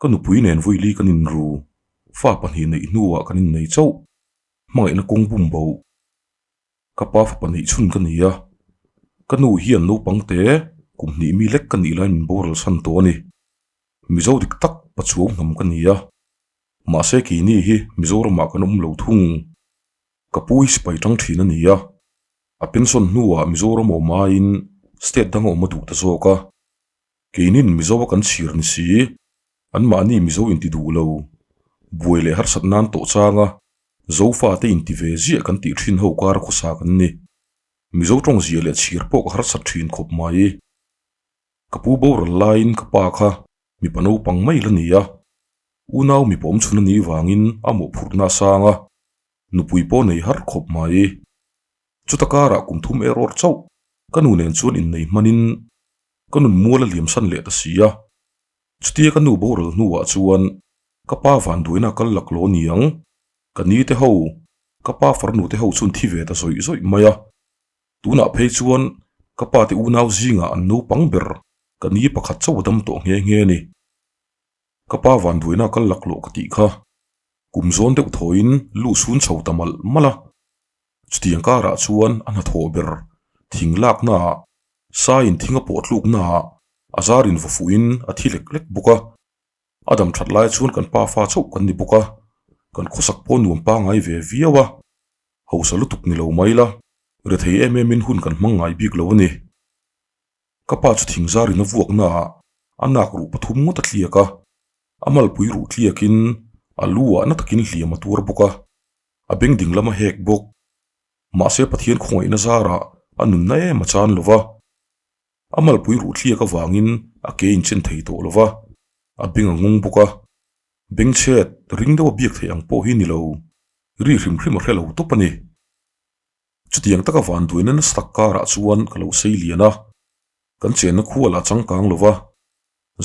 Ka nupui nen vawi li kan inru, fa pahnih neih hnuah kan innei chauh, hmangaihna kawng bum bo. Ka pa fapa neih chhun ka ni a, ka nu hian naupang te kum hnih mi lek ka nih laiin min boral chhan tawh a ni. Mizo dik tak Pachuau hnam ka ni a, mahse keini hi Mizoramah kan awm lo thung. Ka pu hi sipai tang thin a ni a, a pension hnuah Mizoram awm aiin state dang a awm a duh ta zawk a. Keinin Mizo a kan chhir ni si, anmahni Mizo inti duh lo, buai leh harsat nan tawh chang a, Zofate inti ve ziah kan tih thin ho kar khawsa kan ni. Mizo tawng zia leh chhir pawh ka harsat thin khawp mai. Ka pu boral laiin ka pa kha mipa naupang mai la ni a, unau mipa awm chhun a nih vangin a mawhphurhna a sang a, nupui pawh nei har khawp mai. Chuta karah kum thum erawr chauh ka nu nen chuan innei hmanin ka nun mual a liam san leh ta si a. Chutia ka nu boral hnuah chuan ka pa vanduaina kal laklawh ni ang, ka ni te ho, ka pa farnu te ho chuan thi ve ta zawih zawih mai a. Tunah phei chuan ka pa te unau zingah an naupang ber ka ni pakhat chauh a dam tawh nghe nghe a ni. Ka pa vanduaina kal laklawh ka tih kha kum zawn deuh thawiin lu sun chho ta malh malh a. Chutiang karah chuan a hnathawh ber thing laknaah saiin thing a pawh tluknaah a zarin vaw fuhin a thi lek lek bawk a. A dam that lai chuan kan pa fa chauh kan ni bawk a, kan khawsak pawh nuam pangngai ve viau a. Hausa lutuk ni lo mai la, rethei em em in hun kan hmang ngai bik lo a ni. Ka pa chu thing zarin a vuaknaah a nak ruh pathum ngawt a tliak a, a malpui ruh tliakin a lu ah na takin hliam a tuar bawk a, a beng ding lam a hek bawk. Mahse Pathian khawngaihna zarah a nunna em a chan lo va, a malpui ruh tliak avangin a ke inchen thei tawh lo va, a beng a ngawng bawk a, beng chhet ring deuh a biak theih ang pawh hi ni lo, ri hrim hrim a hre lo tawp a ni. Chutiang taka vanduaina nasa tak karah chuan ka lo sei lian a, kan chenna khua lah changkang lo va,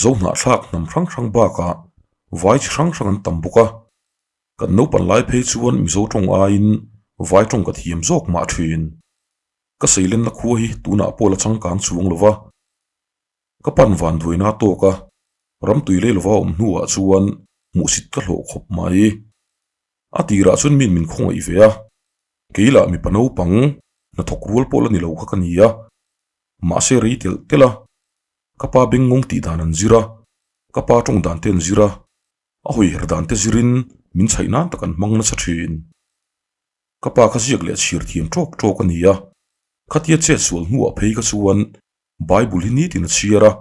Zohnahthlak hnam hrang hrang bakah vai chi hrang hrang an tam bawk a, kan naupan lai phei chuan Mizo tawng aiin vai tawng ka thiam zawk mah thin. Ka seilenna khua hi tunah pawh la changkang chuang lo va, ka pan vanduaina tawk a, ramtui lei lova awm hnuah chuan hmuhsit ka hlawh khawp mai. A tirah chuan min min khawngaih ve a, kei lah mipa naupang hnathawk rual pawh la ni lo kha ka ni a, mahse rei telh telh a, ka pa bengngawng tih dan an zir a, ka pa tawng dan te an zir a, a hawiher dan te zirin min chhaih nan tak an hmang nasa thin. Ka pa kha ziak leh chhir thiam tawk tawk a ni a, khatia chet sual hnuah phei kha chuan Bible hi nitin a chhiar a,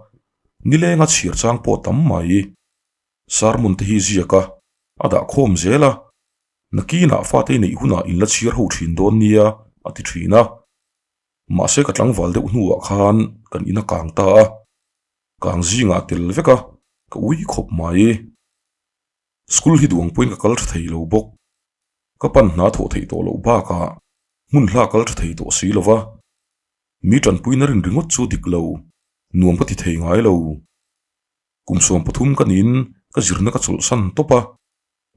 nilenga chhiar chang pawh tam mai. Sermon te hi ziak a, a dah khawm zel a, nakinah fate neih hunah in la chhiar ho thin dawn nia a ti thin a. Mahse ka tlangval deuh hnuah khan kan in a kang ta a, kang zingah tel vek a, ka ui khawp mai. School hi duang pawhin ka kal tha thei lo bawk. Ka pan hna thawh theih tawh loh bakah hmun hla kal tha thei tawh si lo va, mi tanpuina rin ringawt chu dik lo, nuam ka ti thei ngai lo. Kum 13 ka niin ka zirna ka chawlhsan tawp a,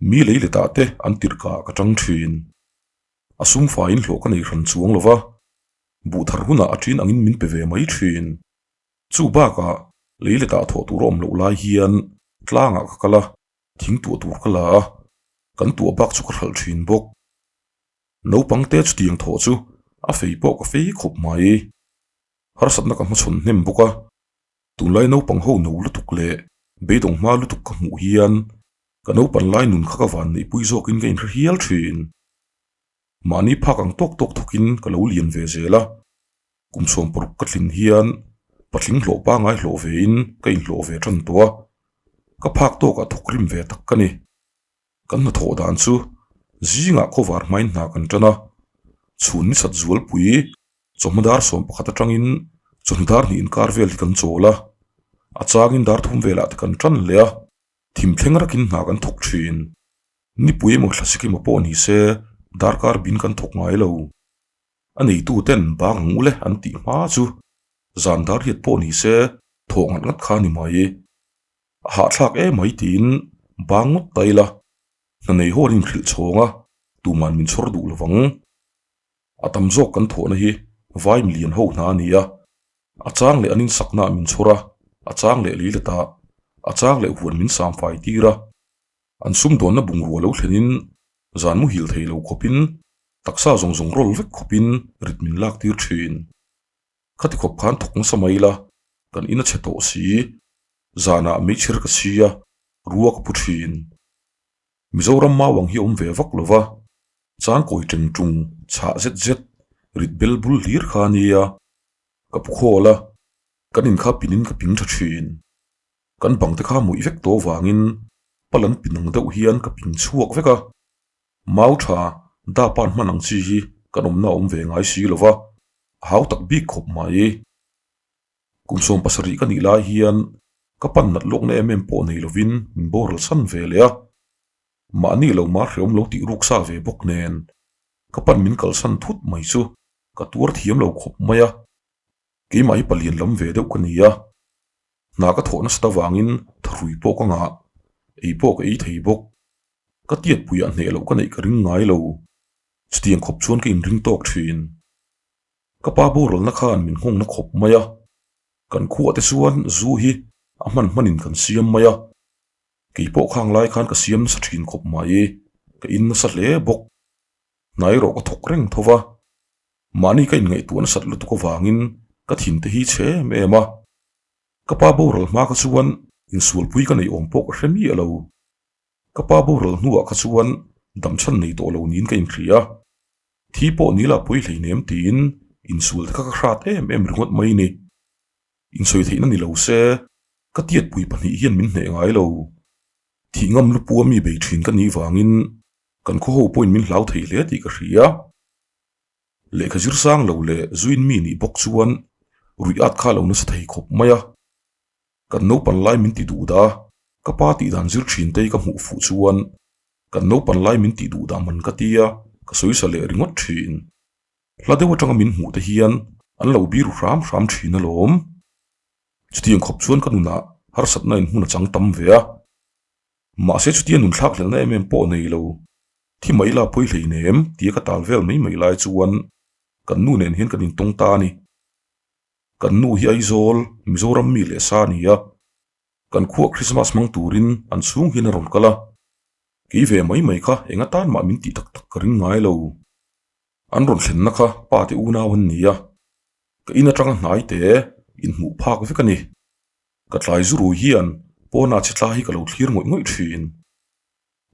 mi lei letah te an tirhkah ka tang thin. A sum faiin hlawh ka nei hran chuang lo va, buh thar hunah a ṭin angin min pe ve mai thin. Chu bakah lei letah thawh tur a awm loh lai hian tlangah ka kal a, thing tuah tur ka la a, kan tuah bak chu ka hralh thin bawk. Naupang te chutiang thawh chu a fei pawh ka fei khawp mai. Harsatna ka hmachhawn hnem bawk a, Tunlai naupang ho no lutuk leh beidawng hma lutuk ka hmuh hian ka naupan lai nun kha ka van neihpui zawkin ka inhre hial thin. Mahni phak ang tawk tawk thawkin ka lo lian ve zel a, kum 60 ka tlin hian patling hlawh pangai hlawh vein ka inhlawh ve tan tawh a, ka phak tawkah thawk rim ve tak ka ni. Kan hnathawh dan chu zingah khawvar hmain hna kan tan a, chhun ni sat zualpui Chawhma dar 11 atangin chawhnu dar hnih inkar vel hi kan chawl a, a changin dar thum velah te kan tan leh a, thim thleng rakin hna kan thawk thin. Nipui emaw thlasik emaw pawh ni se darkar bin kan thawk ngai lo. A neitu ten bang ang ule an tih hma chu zan dar riat pawh ni se thawh ngat ngat kha a ni mai. A hahthlak emai tiin bang ngawt ta ila, hna nei ho an inhrilh chhawng a, tuman min chhawr duh lovang. A tam zawk kan thawhna hi vai milian ho hna a ni a, a chang leh an insaknaah min chhawr a, a chang leh lei letah. A chang leh huan min sam fai tir a, an sumdawnna bungrua lo thlenin zan muhil thei lo khawpin taksa zawng zawng rawl vek khawpin rit min lak tir thin. Khati khawp khan thawk nasa mai la, kan in a chhe tawh si, zanah meichher ka chhi a, rua ka pu thin. Mizoram mau ang hi awm ve vak lo va, changkawi teng tung chhah zet zet rit bel bul hlir kha a nia, ka pu khawl a, kan in kha pinin ka ping tha thin. Kan bang te kha muih vek tawh vangin pal an pin ang deuh hian ka ping chhuak vek a, mau tha da pan hman ang chi hi kan awmna a awm ve ngai si lo va, a hau tak bik khawp mai. Kum 70 ka nih lai hian ka pan nat lawkna em em pawh nei lovin min boral chhan ve leh a, mahni lo mah hreawm lo tih ruk sa ve bawk nen ka pan min kalsan thut mai chu ka tuar thiam lo khawp mai a, keimah hi palian lam ve deuh ka ni a, hna ka thawh nasat avangin thahrui pawh ka ngah, ei pawh ka ei thei bawk, ka tiatpuiah hneh loh ka neih ka ring ngai lo, chutiang khawp chuan ka inring tawk thin. Ka pa boralna khan min nghawngna khawp mai a, kan khuah te chuan zu hi a hman hmanin kan siam mai a, kei pawh khang lai khan ka siam nasa thin khawp mai, ka in nasa hle bawk. Hnai erawh ka thawk reng tho va, mahni ka inngaihtuah nasat lutuk avangin ka thin te hi chhe em em a, ka pa boral hma kha chuan insualpui ka neih awm pawh ka hre miah lo. Ka pa boral hnuah kha chuan damchhan nei tawh lo niin ka inhria a. Thi pawh ni la pawi hleinem tiin insual te kha ka hrat em em ringawt mai ni. Insawi theihna ni lo se, ka tiatpui pahnih hian min hneh ngai lo. Thih ngam lupua mi bei thin ka nih vangin kan khaw ho pawhin min hlau thei hle tih ka hria. Lehkha zir sang lo leh zuin mi nih bawk chuan ruih at kha lo nasa thei khawp mai a. Kan naupan lai min ti duh dah a, ka pa tih dan zir thin te hi ka hmuh fuh chuan Kan naupan lai min tih duh dah man ka tia, ka sawi sa leh ringawt thin. Hla deuh atanga min hmuh te hian an lo biru hram hram thin alawm. Chutiang khawp chuan ka nunah harsatna in hmun a chang tam ve a. Mahse chutia nun thlak hlelhna em em pawh nei lo. Thi mai la pawi hleinem tia ka tal vel mai mai lai chuan kan nu nen hian kan intawng ta a ni. Kan nu hi Aizawl, Mizoram mi leh sa a ni a. Kan khuah Christmas hmang turin an chhung hian a rawn kal a, kei ve mai mai kha eng atan mah min tih tak tak ka ring ngai lo. An rawn thlenna kha pa te unau an ni a, ka in atanga hnai te inhmuh phak vek a ni. Ka tlai zu rui hian pawnah che tla hi ka lo thlir ngawih ngawih thin.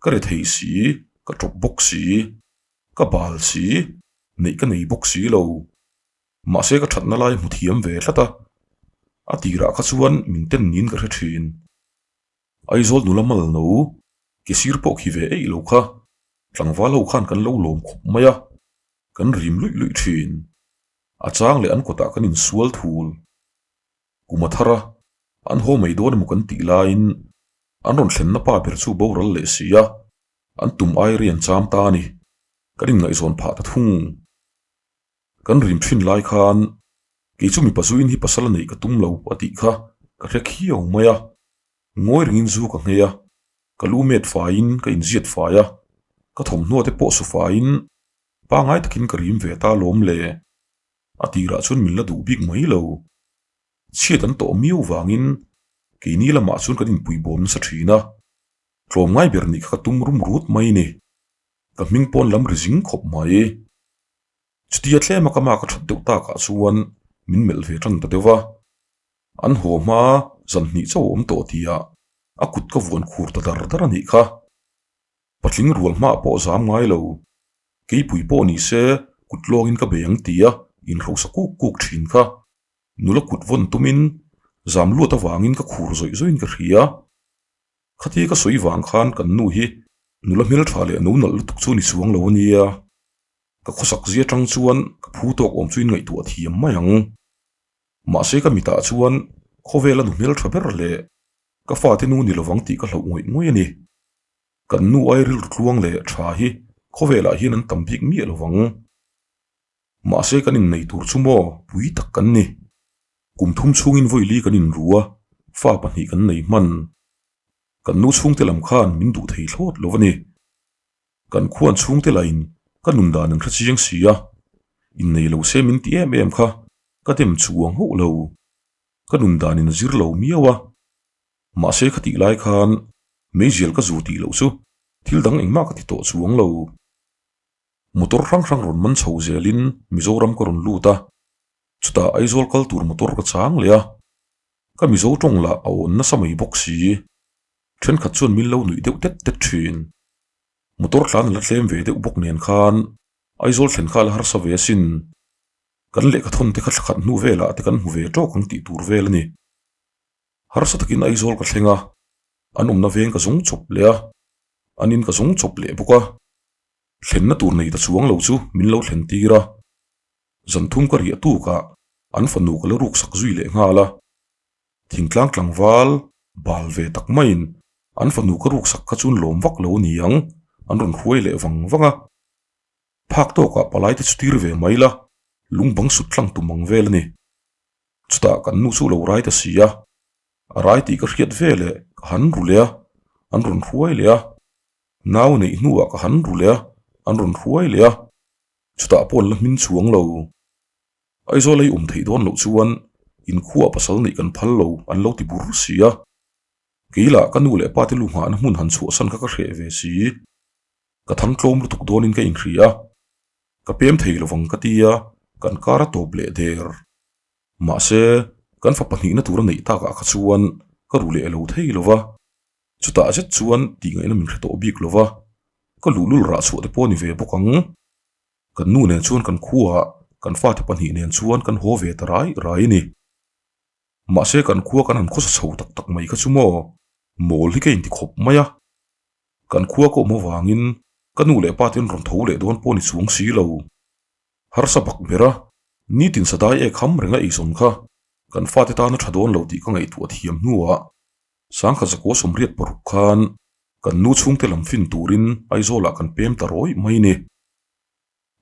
Ka re thei si, ka tawp bawk si, ka bal si, neih ka nei bawk si lo. Mahse ka thatna lai hmu thiam ve tlat a, a tirah kha chuan min ten niin ka hre thin. Aizawl nula mal no, ke sir pawh khi ve eih lo kha, tlangval ho khan kan lo lawm khawp mai a, kan rim luih luih thin. A chang leh an kawtah kan insual thul. Kum a thar a, an haw mai dawn emaw kan tih laiin an rawn thlenna pa ber chu boral leh si a, an tum ai rei an cham ta a ni. Kan inngaihzawn phah ta thung. Kan rim thin lai khan kei chu mipa zuin hi pasal a neih ka tum lo a tih kha ka hre khiau mai a, ngawi rengin zu ka nghei a, ka lu met faiin ka inziat fai a, ka thawmhnaw te pawh su faiin pangai takin ka rim ve ta lawm le, a tirah chuan min la duh bik mai lo. Chhiat an tawh miau vangin keini lamah chuan kan inpuibawm nasa thin a, tlawmngai ber nih kha ka tum rum rut mai ni, ka hming pawn lam ri zing khawp mai. Chutia tlema ka mak a that deuh takah chuan min melh ve tan ta deuh a, an haw hma zan hnih chauh a awm tawh tihah a kut ka vuan khur ta dar dar a nih kha. Patling rual hmaah pawh zam ngai lo, keipui pawh ni se kut lawngin ka bei ang tia inhrosa kuk kuk thin kha. Nula kut vawn tumin zam luat avangin ka khur zawih zawihin ka hria. Khatia ka sawi vang khan kan nu hi nula hmeltha leh no nalh lutuk chu ni chuang lo a nia. Ka khawsak zia tang chuan ka phu tawk awm chu in ngaihtuah thiam mai ang. Mahse ka mitah chuan khawvela nu hmeltha ber leh ka fate nu ni lovang tih ka hlauh ngawih ngawih a ni. Kan nu ai rilru tluang leh tha hi khawvelah hian an tam bik miah lovang. Mahse kan innei tur chu maw pui tak kan ni. Kum thum chhungin vawi li kan inru a, fa pahnih kan nei hman. Kan nu chhungte lam khan min duh thei thlawt lo a ni. Kan khuan chhungte lahin ka nun dan an hre chiang si a, innei lo se min ti em em kha ka dem chuang hauh lo. Ka nun danin a zir lo miau a. Mahse khatih lai khan meizial ka zu tih loh chu thil dang engmah ka ti tawh chuang lo. Motor hrang hrang rawn man chho zelin Mizoram ka rawn lut a, chutah Aizawl kal tur motor ka chang leh a, ka Mizo tawng lah a awn nasa mai bawk si. Thenkhat chuan min lo nuih deuh tet tet thin. Motor tlan a la tlem ve deuh bawk nen khan Aizawl thlen kha a la harsa ve asin. Kan lehkha thawn te kha thla khat hnu velah te kan hmu ve tawk ang tih tur vel a ni. Harsa takin Aizawl ka thleng a, an awmna veng ka zawng chawp leh a, an in ka zawng chawp leh bawk a. Thlenna tur nei ta chuang lo chu min lo thlen tir a, zan thum ka riah tukah an fanu ka la ruksak zui leh nghal a. Thingtlang tlangval bal ve tak maiin an fanu ka ruksak kha chuan lawm vak lo ni ang, an rawn hruai leh vang vang a. Phak tawkah palai te chu tir ve mai la, lung bang sut tlang tum ang vel a ni. Chutah kan nu chu lo rai ta si a, a rai tih ka hriat ve leh ka han ru leh a, an rawn hruai leh a. Nau neih hnuah ka han ru leh a, an rawn hruai leh a. Chutah pawh an la hmin chuang lo. Aizawl ei awm theih dawn loh chuan inkhuaah pasal neih kan phal lo an lo ti bur si a. Kei lah ka nu leh pa te lu nghahna hmun han chhuahsan kha ka hreh ve si. Ka thang tlawm lutuk dawnin ka inhria a, ka pem thei lovang ka ti a, kan kar a tawp leh der. Mahse, kan fa pahnihna tur a neih takah kha chuan ka ru leh lo thei lo va, chutah zet chuan tihngaihna min hre tawh bik lo va, ka luhlul rah chhuah te pawh a ni ve bawk ang. Kan nu nen chuan kan khuaah kan fate pahnih nen chuan kan haw ve ta rai rai a ni. Mahse kan khua kan han khawsa chho tak tak mai kha chu maw, mawl hi ka inti khawp mai a. Kan khua ka awm avangin ka nu leh pa ten rawn tho leh dawn pawh ni chuang si lo. Harsa bak ber a, nitin sadai ek ham reng a eizawn kha kan fate tana tha dawn lo tih ka ngaihtuah thiam hnuah Sangkhat zakua 86 khan kan nu chhungte lam fin turin Aizawlah kan pem ta rawih mai ni.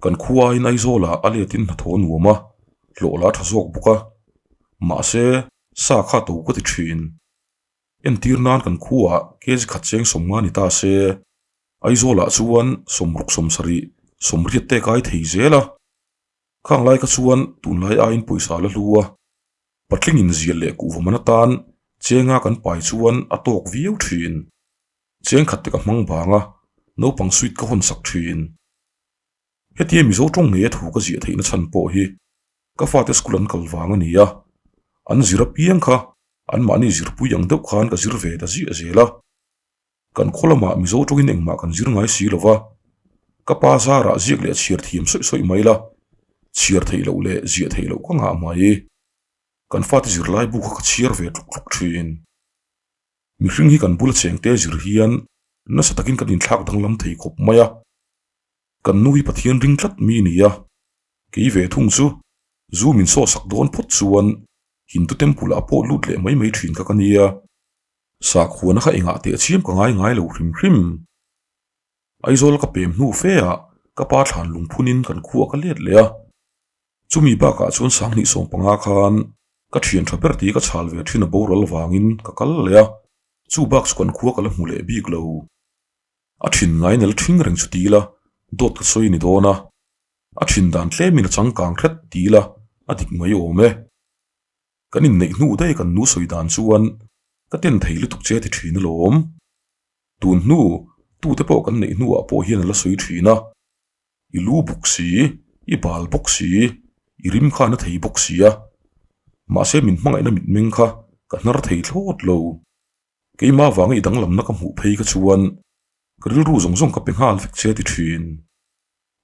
Kan khuain Aizawlah a letin hnathawh a nuam a, hlawh la tha zawk bawk a, mahse sa kha to ka ti thin. Entir nan kan khuaah kg khat cheng 50 ni ta se, Aizawlah chuan 60 70 80 te kai thei zel a. Khang lai kha chuan tunlai aiin pawisa la hlu a, patling inzial leh kuhva man atan chenga kan pai chuan a tawk viau thin. Cheng khat te ka hmang vang a, naupang suit ka hawn sak thin. Hetia Mizo tawng ngei a thu ka ziah theihna chhan pawh hi ka fate school an kal vang a ni a, an zir apiang kha anmahni zirpui ang deuh khan ka zir ve ta ziah zel a. Kan khaw lamah Mizo tawngin engmah kan zir ngai si lo va, ka pa zarah ziak leh chhiar thiam sawi sawi mai la, chhiar theih loh leh ziah theih loh ka ngah mai. Kan fate zirlai bu kha ka chhiar ve tluk tluk thin. Mihring hi kan bula chengte zir hian nasa takin kan inthlak danglam thei khawp mai a. Kan nu hi Pathian ring tlat mi a ni a, kei ve thung chu zu min sawhsak dawn phawt chuan Hindu temple ah pawh lut leh mai mai thin kha ka nia. Sakhuana kha engah teh chiam ka ngai ngai lo hrim hrim. Aizawl ka pem hnu fe ah ka pa thlan lungphunin kan khuah ka let leh a. Chumi bakah chuan 2015 khan ka thian tha ber tih ka chhal ve thin a boral vangin ka kal leh a, chu bak chu kan khua ka la hmu leh bik lo. A thin ngai nel thing reng chu ti ila dawt ka sawi ni dawn a, a thin dan tlemin a changkang hret ti ila a dik mai awm e. Kan inneih hnu daih kan nu sawi dan chuan ka ten thei lutuk che ti thin alawm. Tun hnu tute pawh kan neih hnuah pawh hian a la sawi thin a. I lu bawk si, i bal bawk si, i rim kha na thei bawk si a. Mahse min hmangaihna mitmeng kha ka hnar thei thlawt lo. Keimah vanga i danglamna ka hmuh phei kha chuan ka rilru zawng zawng ka pe nghal vek che ti thin.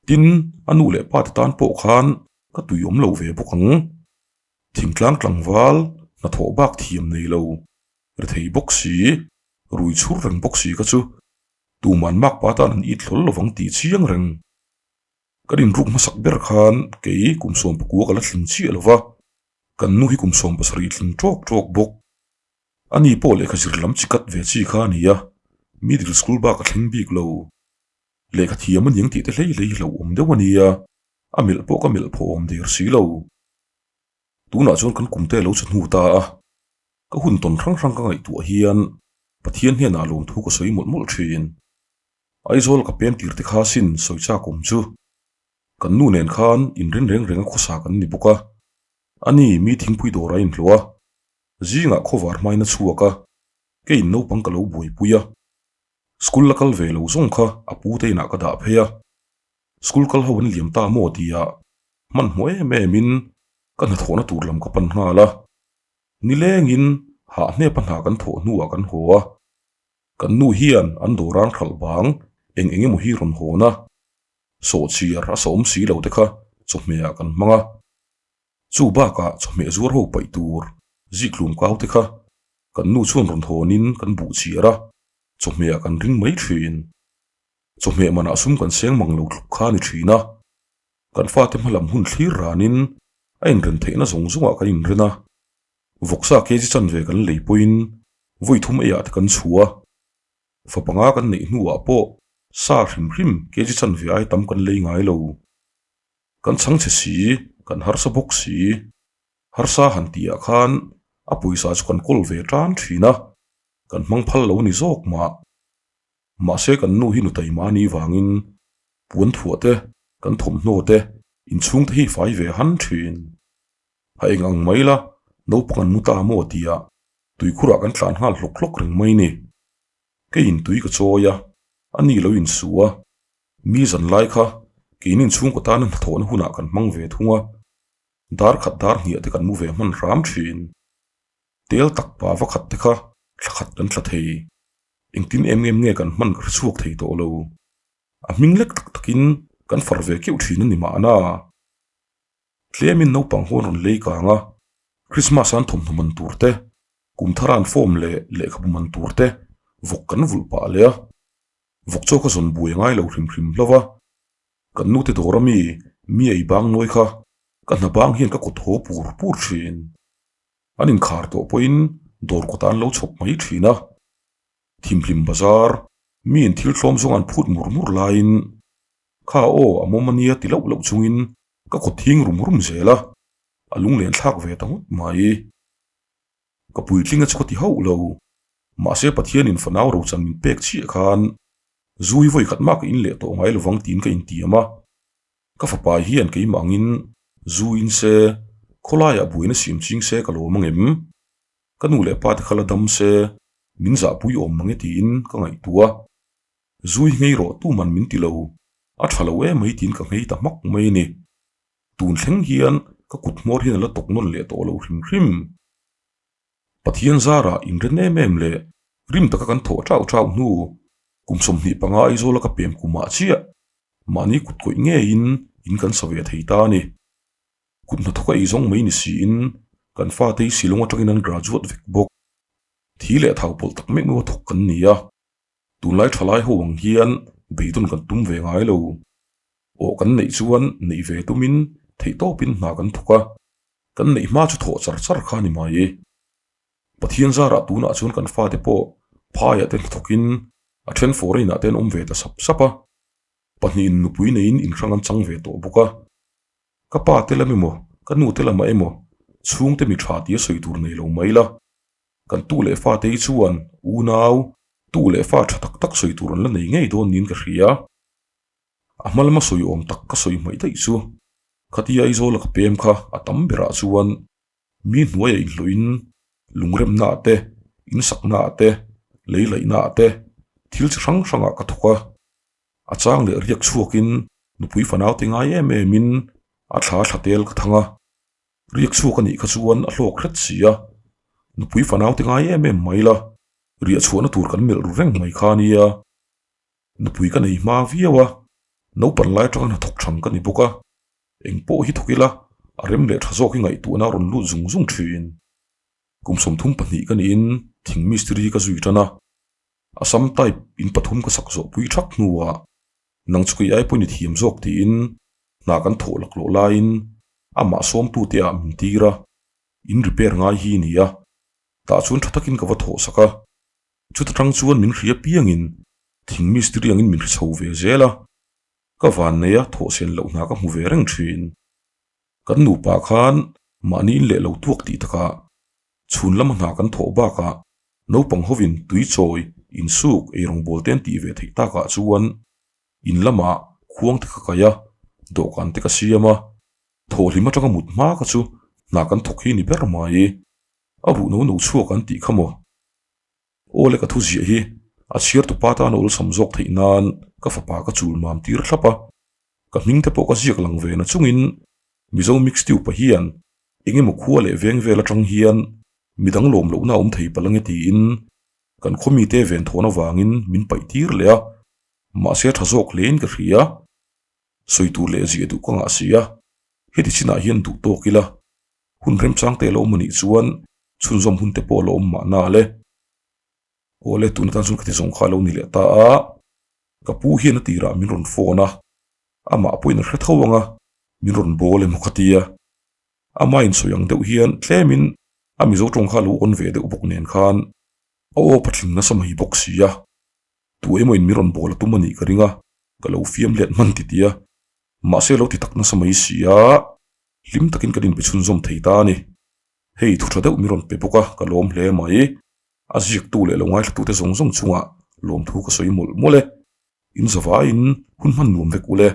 Tin, a nu leh pa te tan pawh khan ka tui awm lo ve bawk ang. Thingtlang tlangval hnathawh bak thiam nei lo, ri thei bawk si, rui chhur reng bawk si kha chu tuman makpa tan an it hlawl lovang tih chiang reng. Kan inruk hmasak ber khan kei kum 19 ka la tling chiah lo va, kan nu hi kum 17 tling tawk tawk bawk. Ani pawh lehkha zir lam chi kat ve chi kha a ni a, middle school bak a thleng bik lo. Lehkha thiam a niang tih te hlei hlei hi hlauhawm deuh a nia, a melh pawh ka melh phawh awm der si lo. Tunah chuan kan kumte a lo chhe hnu ta a, ka hun tawn hrang hrang ka ngaihtuah hian Pathian hnenah lawmthu ka sawi mawlh mawlh thin. Aizawl ka pem tir te kha sin sawi chak awm chu. Kan nu nen khan inrin reng reng a khawsa kan ni bawk a, ani mi thingpui dawr a inhlawh a, zingah khawvar hmain a chhuak a. Keiin naupang ka lo buaipui a, school la kal ve lo zawng kha a pu te inah ka dah phei a, school kal ho an liam ta maw tia hmanhmawh em em in ka hnathawhna tur lam ka pan nghal a, nilengin hahhnep a hna kan thawh hnuah kan haw a, kan nu hian an dawran hralh vang eng eng emaw hi rawn hawn a, sawhchiar a sawm si lo te kha chawhmeh ah kan hmang a, chu bakah chawhmeh zuar ho paih tur zikhlum kau te kha kan nu chuan rawn hawnin kan buh chiar a, chawhmeh ah kan ring mai thin. Chawhmeh manah sum kan seng mang lo tluk kha a ni thin a, kan fate hmalam hun thlir ranin a inren theihna zawng zawngah kan inren a, vawksa kg chanve kan lei pawhin vawi thum eiah te kan chhuah a, fa panga kan neih hnuah pawh sa hrim hrim kg chanve ai tam kan lei ngai lo. Kan chhangchhe si, kan harsa bawk si. Harsa han tihah khan a pawisa chu kan kawl ve tan thin a, kan hmang phal lo ni zawk mah. Mahse kan nu hi nu taima a nih vangin puan thuah te, kan thawmhnaw te, inchhung te hi fai ve han thin. A eng ang mai la, naupang an mu ta maw tia tuikhurah kan tlan nghal hlawk hlawk reng mai ni. Keiin tui ka chawi a, a ni lo insu a, mi zan lai kha keinin chhungkaw tana hnathawhna hunah kan hmang ve thung a, dar khat dar hniah te kan mu ve hman hram thin. Tel tak pa va khat te kha thla khat kan thla thei. Engtin em em nge kan hman ka hre chhuak thei tawh lo. A hming lek tak takin kan far ve keuh thin a ni mahna. Tlemin naupang ho an rawn lei kang a, Christmas an thawmhnaw man tur te, kum thar an form leh lehkhabu man tur te vawk kan vulh pah leh a. Vawk chaw ka zawn buai a ngai lo hrim hrim hlauh a. Kan nute dawr ami mi ei bang nawi kha ka hna bang hian ka kawt haw pur pur thin. An inkhar tawh pawhin dawr kawtah an lo chhawp mai thin a. Thimhlim bazar, miin thil thlawm zawng an phut mur mur laiin kha aw a mawm ania ti loh loh chungin ka kawt hing rum rum zel a, a lunglen thlak ve ta ngawt mai. Ka puitling a chu ka ti hauh lo, mahse Pathianin fanau rochan min pek chiah khan zu hi vawi khat mah ka in leh tawh ngai lovang tiin ka intiam a. Ka fapa hian keimah angin zu in se, khawlaiah buaina siam ching se ka lawm angem? Ka nu leh pa te kha la dam se, min zahpui awm mange tiin ka ngaihtuah a. Zu hi nghei rawh tuman min ti lo, a tha lo emai tiin ka nghei ta hmak mai a ni. Tun thleng hian ka kut hmawr hian a la tawk nawn leh tawh lo hrim hrim. Pathian zarah inren em em leh rim taka kan thawh chau chau hnu kum 25 Aizawla ka pem kumah chiah mahni kut kawih ngeiin in kan sa ve thei ta a ni. Kut hnathawk a ei zawng mai ni siin kan fate hi Shillong atangin an graduate vek bawk. Thi leh thau pawlh tak meuh meuh a thawk kan ni a, tunlai thalai ho ang hian beidawn kan tum ve ngai lo. Aw kan neih chuan neih ve tumin theihtawpin hna kan thawk a, kan neih hma chu thawh char char kha a ni mai. Pathian zarah tunah chuan kan fate pawh phaiah te hnathawkin a then foreign ah te an awm ve ta sap sap a, pahnihin nupui neiin inhrang an chang ve tawh bawk a. Ka pa te lam emaw, ka nu te lamah emaw chhungte mi tha tia sawi tur nei lo mai la, kan tu leh fate hi chuan unau, tu leh fa tha tak tak sawi tur an la nei ngei dawn niin ka hria. A hma lama sawi awm tak ka sawi hmaih daih chu khatia Aizawla ka pem kha a tam berah chuan mi hnuaiah inhlawhin lungremnaah te, insaknaah te, leilaihnaah te thil chi hrang hrangah ka thawk a. A chang leh riak chhuakin nupui fanaute ngai em emin a thla thla tel ka thang a. Riak chhuak a nih kha chuan a hlawk hret si a, nupui fanaute ngai em em mai la, riah chhuahna tur kan melh ru reng mai kha a nia. Nupui ka nei hma viau a, naupan lai atanga hnathawk thang ka ni bawk a, eng pawh hi thawk ila a rem leh tha zawk hi ngaihtuahna a rawn lut zung zung thin. Kum 32 ka niin thing mistiri ka zui tan a, Assam type in pathum ka sak zawh pui thak hnuah nang chu kei ai pawhin i thiam zawk tiin hna kan thawh laklawh laiin amah sawmtute ah min tir a, in repair ngai hi ni a, tah chuan tha takin ka va thawh sak a. Chuta tang chuan min hria piangin thing mistiri angin min hre chho ve zel a, ka van nei a thawhsen loh hna ka hmu ve reng thin. Kan nupa khan mahni in leh lo tuak tih takah chhun lama hna kan thawh bakah naupang hovin tui chawi, insuk, eirawngbawl te an tih ve theih takah chuan in lamah khuang te ka kai a, dawhkan te ka siam a, thawhhlim atanga mut hma kha chu hna kan thawk hi ni ber mai. A ruh no no chhuak an tih kha maw? Aw le ka thu ziah hi a chhiar tupa tan a awlsam zawk theih nan ka fapa ka chul mam tir thlap a. Ka hming te pawh ka ziak lang ve na chungin Mizo Mixtube pa hian eng emaw khua leh veng vel atang hian midang lawm lohna a awm thei palh ange tiin kan khaw mite ven thawn avangin min paih tir leh a, mahse a tha zawk hlein ka hria. Sawi tur leh ziah duh ka ngah si a, heti chinah hian duh tawk ila hun remchang te a lo awm anih chuan chhunzawm hun te pawh a lo awm mahna le. Aw le tun atan chuan ka ti zawng kha a lo ni leh ta a, ka pu hian a tirah min rawn phone a, amah pawhin a hre tho ang a, min rawn bawl emaw ka ti a. Ama insawi ang deuh hian tlemin a Mizo tawng kha a lo awn ve deuh bawk nen khan a aw patling nasa mai bawk si a, tu emawin min rawn bawl a tum a nih ka ring a, ka lo fiam let hman ti ti a, mahse lo ti tak nasa mai si a, hlim takin kan inbe chhunzawm thei ta a ni. Hei thu tha deuh min rawn pe bawk a, ka lawm hle mai. A ziaktu leh lo ngaithlatute zawng zawng chungah lawmthu ka sawi mawlh mawlh e. In zavaiin hun hman nuam vek ule.